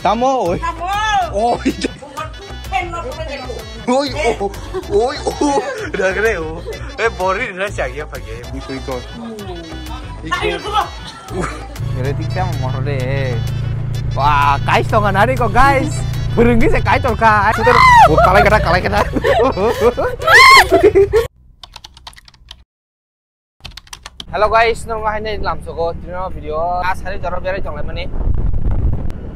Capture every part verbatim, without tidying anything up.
Tamo, oi. Tamo. Oi. Oi, oh, oi, oh. Dagre, oh. Eh, bori na chak ya pake. Iko, iko. Iko. Ngere tik sama motor de. Wah, guys, tonga nari ko, guys. Berenggi se kai torka. Sudah, oh, kalai kada, kalai kada. Hello guys, norok hai nai lamsogo tino video. A sari jora berai tonglai mani.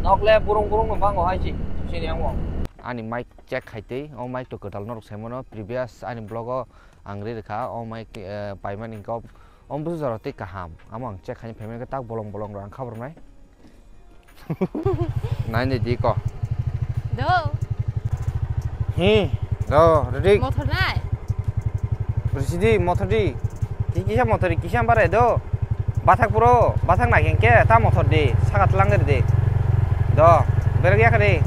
Nokle burung burung no bango hai si. Sini ang mo. Ani mic check khai tei, o mic to kwtal norok sai mano. Previous ani vlog o ang ri rikha, o mic, eh, paimani kok. O busu jora tei kaham. Amo ang check khai phaimani tak bolong bolong rang khabar nai. Nai ni di ko. Do. Hi, do, ready? Motor nai. Risi di, motor di. Ki-, kisa motor di, kisa bare do. Bathak puro, bathak nai kengke, ta motor di, saka tlang di. Do, berek ya kari.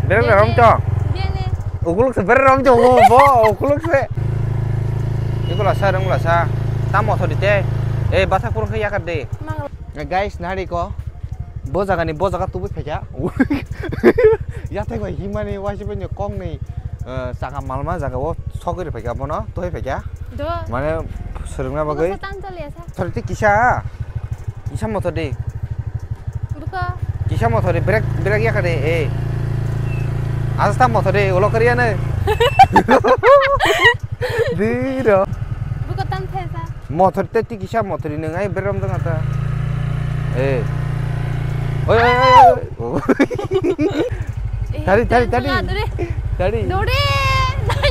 Berek rom to. Bene. Ukuluk se berek rom to, bo, bo, ukuluk se. Ikula sa, rengula sa. Ta motor di te. Eh, bathak puro khe ya kari. Mang- Guys, nari ko, bo jaga ni bo jaga tubui phaikha. Yathek bai himani waisa bai kong ni, eh, chaka malma jaga o sogwi phaikha bono, twi phaikha. Do. Mane swrwngna bagwi. Buka tam chali asa. Thori ti kisa, kisa motor di. Buka. Kisa motor di, brake, brake yakha de, eh. Asta motor di, ulo kariya ne. Di ro. Buka tam thesa. Motor te ti kisa motor ni ngai berom dong ata. Eh. Oi, oi, oi, oi. Oh. Tari, tari, tari. Tari. Dore.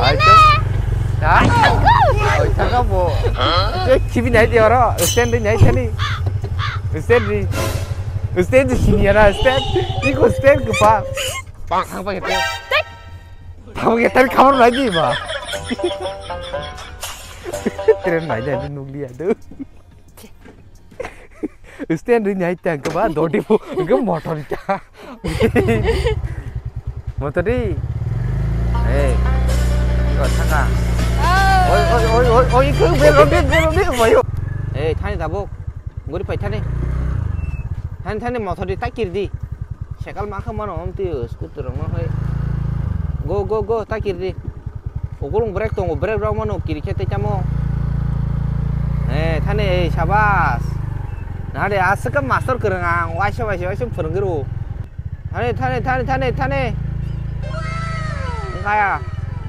Ai, dore. Ai, ta-, oi, taka bo. Eh, kibi nai di oro. Stand di nai tani. Stand di. Stand di sini ya na, stand. Iko stand ke pa. Pang, pang, pang, pang. Tamo ke tari khabar nai di ba. Tren nai di nukli adu. Stand ri nyai tang ke ba dodi bu ke motor ka. Motor di. Eh. Ko thanga. Oi, oi, oi, oi, oi, ke bel rodi, bel rodi, bayo. Eh, thani tabuk. Guri pai thani. Thani, thani motor di takir di. Sekal ma kha mano om twi scooter rok no hai. Go, go, go, ta kir di. Ukulung brake tongo, brake rok mano kiri khe tei tamo. Eh, thani, eh, sabas. Na de aswk khe master kwrwng ang, waisa, waisa, waisa phwrwngwi rwo. Thani, thani, thani, thani, thani. Wngkha ya.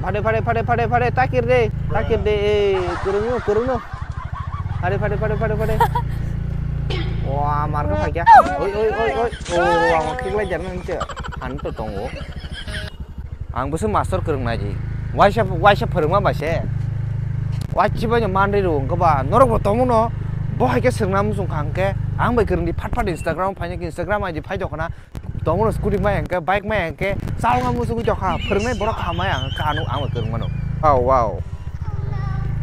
Phade, phade, phade, phade, phade, ta kir di, ta kir di, eh, kwrwng no, kwrwng no. Phade, phade, phade, phade, phade. Wah, mar kha phaikya. Oi, oi, oi, oi. Oh, ang khiklai jar nang che. Phan to tongo. Ang busu master kwrwng nai di. Waisa, waisa phwrwngma bai se. Waisa bai no manri rw wngkha ba. Norok bo tongmo no. Bo hai khe swrwngna muchung kha hwnkhe. Ang bai kwrwng di phat phat Instagram phai nai, Instagram I D phai dokhna. Tongmano scooty mai hwnkhe, bike mai hwnkhe, chalokma muchungwi tongkha, phwrwngnai borok kaham mai ang kha, ano ang bai kwrwng mano. Oh, wow.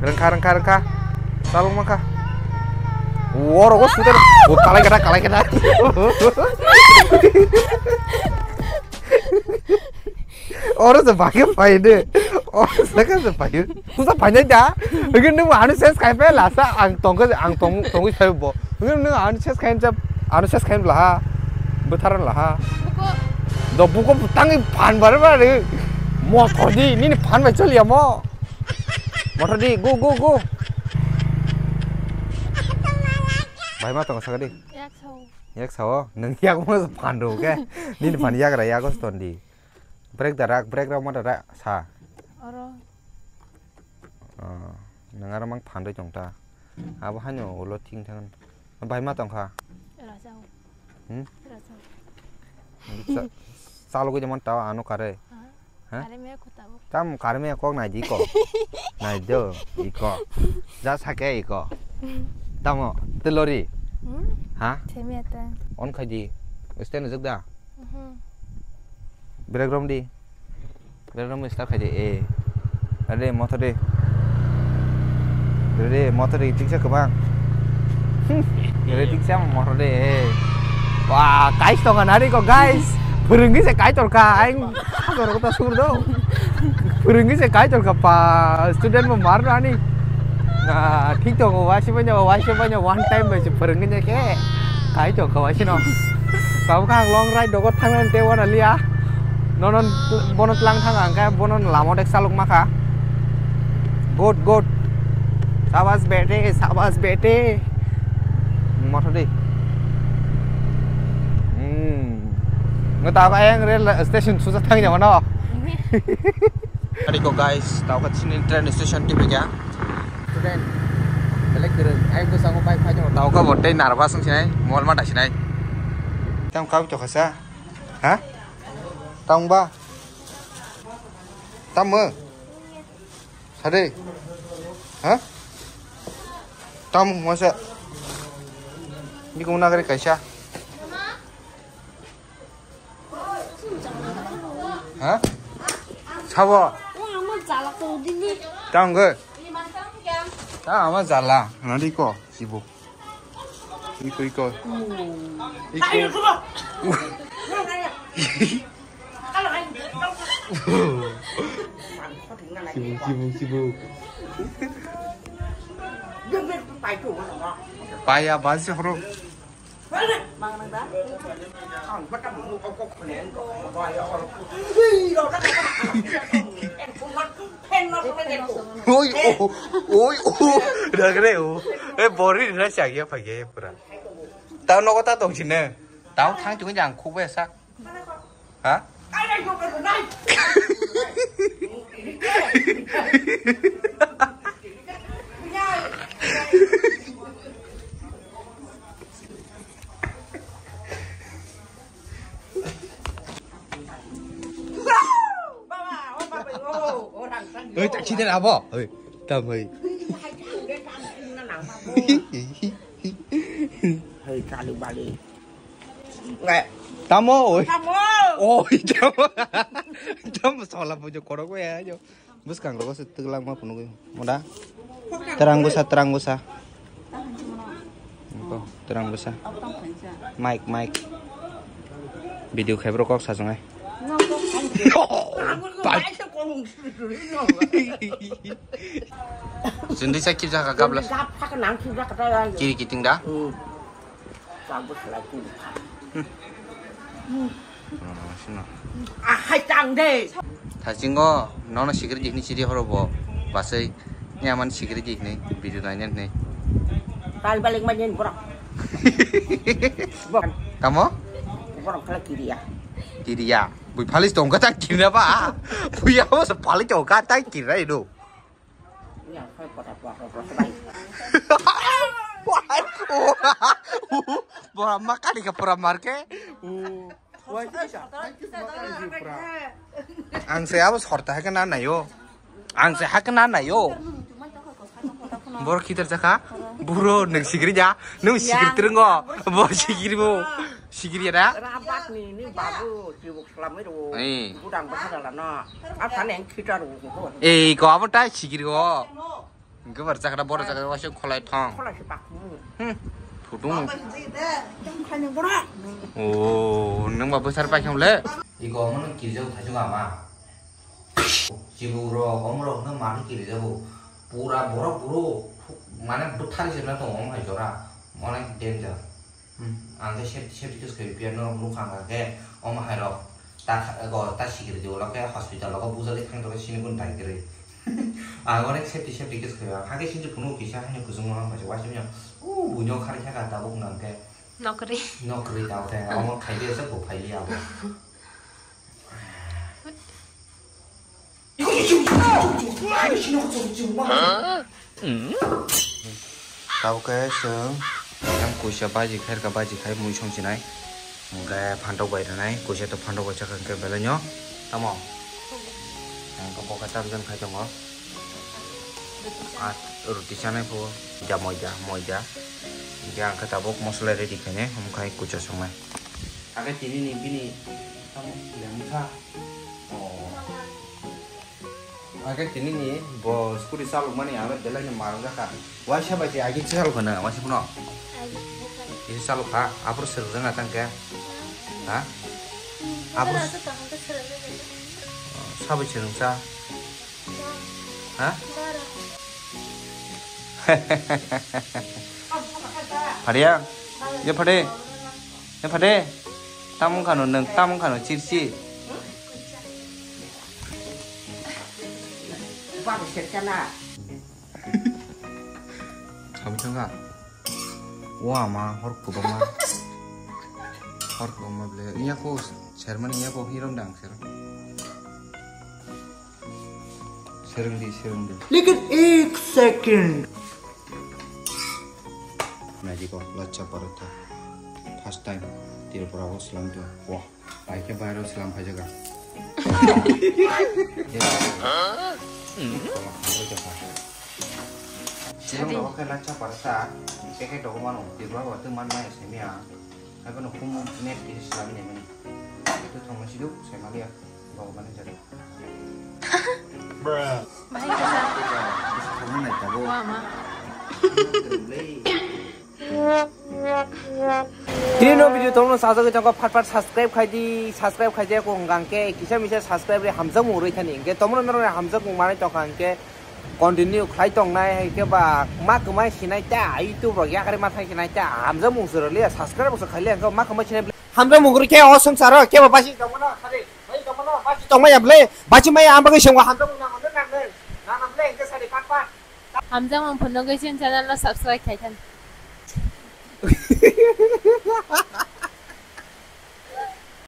Rwngkha, rwngkha, rwngkha. Chalok mankha. Oro go scooter. O kalai kata, kalai kata. Oro se bagwi phai de. Oro se ka se phai. Kusa phainai da? Hwnkhe nwng ano ses khai phe lasa ang tongkhe ang tong tongwi sai bo. Hwnkhe nwng ano ses khai jab ano ses khai laha. Bwthar laha. Buko. Do buko tangwi phan bar bar. Motor di nini phan bai chaliya mo. Motor di go go go. Bai ma tong saka di. Yak sao. Yak sao nwng yak mo phan ro ke. Nini phan yak ra yak os ton di. Brake da rak, brake rok ma da rak sa. Oro. Oh, nwng aro mang phandoi tong ta. Abo haino ulo thing thang. Bai ma tong kha. Rajao. Hmm? Rajao. Sa-, salogwi de man tao ano kare. Ha? Ha? Kare me ko tabo. Tam kare me kok nai di ko. Nai do, iko. Ja sake iko. Tamo, telori. Hmm? Ha? Theme ta. On khai di. Stand jek da. Mhm. Brake rom di. Brake rom start khai di. Eh. Ade motor de. Ade motor de tiksa kwbang. Ade tiksa motor de. Eh. Wah, guys tonga nari ko guys. Phwrwngwi se kaitor ka. Aing asor ko ta sur do. Phwrwngwi se kaitor ka pa student mo mar ani. Ah, thik tongo, waisa manya, waisa manya, one time bai se phwrwngwi khe. Kai tongkha waisa no. Tabuk ang long ride dogo thangnani tei wana liya. Nono bono tlang thang ang khe bono lama dek saluk makha. Good, good. Sabas bete, sabas bete. Motho di. Hmm. Ngo tabuk ayang rail station suja thang jago no. Ariko guys, tauka chini train station tipiga. Student, belai kwrwng. Ayang bwskango bike phai tongo. Tauka bo tei nervous wng sinai, mol ma da sinai. Tam kau to khasa? Ha? Tang ba? Tam mo? Sade? Ha? Tam masa? Ni kung nagari kaisa? Ha? Sabo? Tang ge? Ta ama jala. Nadi ko? Sibo. Iko, iko. Iko. Sibo, sibo, sibo. Paya basi horo. Oi, oh, oi, oh. Dagre, oh. Eh, bori na siya pagi pura. Tau nogo ta tong sini. Tau thang chungi jang khuk bai sak. Ha? Oi, tak sini abo. Oi, tam oi. Hei, kali bali. Nggak. Tamo, oi. Tamo. Oi, tamo. Tamo sola pujo korok ya, jo. Bwskango se twlang ma phunugwi. Moda? Terang bwsa, terang bwsa. Iko, terang bwsa. Mic, mic. Video khaibro kok sasungai. Sindi sa kip jaka gablas. Kiri kiting da? Chang bo salai tu. Hmm. Hmm. Oh, sino. Ah, hai chang de. Thasingo, nono sikiri jihni siri horo bo. Basai, ni aman sikiri jihni, video nainen ni. Tal balik majen borok. Tamo? Borok kala kiriya. Kiriya. Bui phalis tongka ta kirna ba. Bui abo se phalis tongka ta kirna ido. Bora makani ka pura marke. Ang se abo sorta hakhe na nayo. Ang se hakhe na nayo. Bor khitar jaka. Buro nung sikri ja. Nung sikri trungo. Bor sikri bo. Sikri ya da? Rabat ni, ni babu, sibuk selam itu. Eh. Gudang besar lah, no. Apa nih yang kita ruh? Eh, kau apa tai sikri ko? Engke bar jakra bor jakra wasu kholai thong. Kholai si pak. Hmm. Phutung. Oh, nung babu sar pai kham le. Iko mano kirjau thajung ama. Chibuk rok, om rok no mani kiri jago. Pura borok buru mane bwthari se na tongo, om hai jora. Onek danger. Hmm. Ang khe safety, safety case khe piya norok nukha ang khe, om hai rok ta kha-, go, ta sikiri di ulo khe hospital o bujali thang tong sini gun dai kwrwi. Ang onek safety, safety case khe ang hakhe sinchi phunuk kisa haino kuchung no ang paisa waisa manya. U buino khari kha ka tabuk nang khe. Nokri. Nokri ta khe, omo khai di asa bo phai li abo. Tabuk khe chwng yang kuisa baji khairka, baji khai mui song sinai. Hwnkhe phantok bai rwnai, kuisa to phantok bai chakha hwnkhe belai no. Tamo? Hwnkhe bo khe tamjani khai tongo. Ah, roti chanai pho. Moida, moida, moida. Hwnkhe ang khe tabuk mosola ready khainai, omo khai kucha songnai. Hakhe tini ni bini tamo lemkha. Oh. Hakhe tini ni bo scooty chalok mani ang belai no marwk jakha. Waisa bai se agi chalok khana, waisa phano. Agi chalok kha, aphuru swrwk jang atang khe. Ha? Aphuru sabai swrwngsa. Ha? Phariya, ye phade, ye phade, tamung khano nung, tamung khano chirchi. Bak serkana. Kami thangka. Wa ma hor kubama. Hor kubama ble. Iya ko sermani iya ko hirom dang ser. Serengdi, serengdi. Lekin ek second. Naji ko lacha parota. First time Tripura o selam tu. Wah, pai ke bayar o selam pajaga. Sadi. Sadi. Oke lacha parota. Keke dogo mano. Tripura o tu man mai semia. Hai kono kum net kiri selam ni mani. Itu thong masidu semali ya. Bawa mana jadi. Bahai kisa. Bisa thong mana jago. Wah, ma. Tini no video tongno sajagwi tongkha, phat phat subscribe khai di, subscribe khai jaya ko hwnkha hwnkhe kisa misa subscribe ri hamjakmung rwi thani hwnkhe tomro norok hamjakmung manwi tongkha hwnkhe continue khlai tongnai hai khe ba ma kwmai sinai ta YouTube rok yakari ma thang sinai ta hamjakmung se rwliya subscribe se khailiya hwnkhe ma kwmai sinai hamjakmung rwi khe o swngcharo kebo basi tongmano sadi bai tongmano basi tongmaya bwle basi maya ang bagwi swngo hamjakmung nango nang nang nang nang bwle hwnkhe sadi pat pat. Hamjakmung phunugwi chini channel no subscribe khai thani.